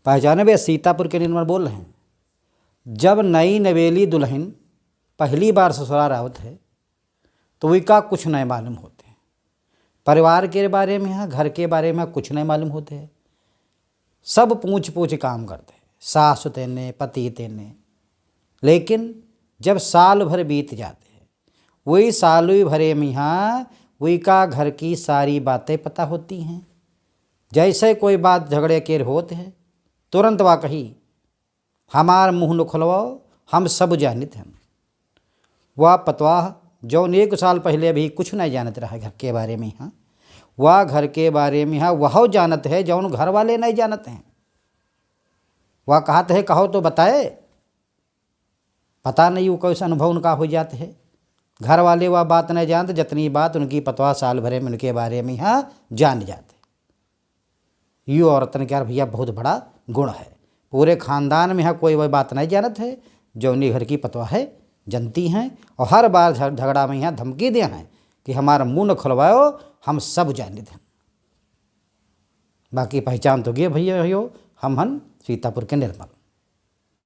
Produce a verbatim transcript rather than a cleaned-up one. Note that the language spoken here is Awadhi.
पहचाने भैया, सीतापुर के निर्मल बोल रहे हैं। जब नई नवेली दुलहिन पहली बार ससुरार आवत है, तो वही का कुछ नहीं मालूम होत है। परिवार के बारे में, हाँ, घर के बारे में कुछ नहीं मालूम होत है। सब पूछ पूछ काम करत है, सास तेने, पति तेने। लेकिन जब साल भर बीत जात है, वही साल भरे में, हाँ, वही का घर की सारी बातें पता होती हैं। जैसे कोई बात झगड़े के होत है, तुरंत वा कही, "हमार मुँह न खुलवाओ, हम सब जानित हैं।" वा पतवाह, जौन एक साल पहले अभी कुछ नहीं जानत रहा घर के बारे में, हाँ, वा घर के बारे में, हाँ, वह जानत है जौन घर वाले नहीं जानत हैं। वा कहत है, "कहो तो बताए।" पता नहीं वो कैसे अनुभव उनका हो जात है। घर वाले वा बात नहीं जानत, जितनी बात उनकी पतवाह साल भरे में उनके बारे में, हाँ, जान जात है। यो औरतन के यार भैया बहुत बड़ा गुण है। पूरे खानदान में यहाँ कोई वह बात नहीं जानत है, जौनी घर की पतवाह है, जनती हैं। और हर बार झग-, झगड़ा में यहाँ धमकी दे हैं कि "हमार मुँह न खुलवाओ, हम सब जानित हैं।" बाकी पहचान तो गे भैया हो, हम हन सीतापुर के निर्मल।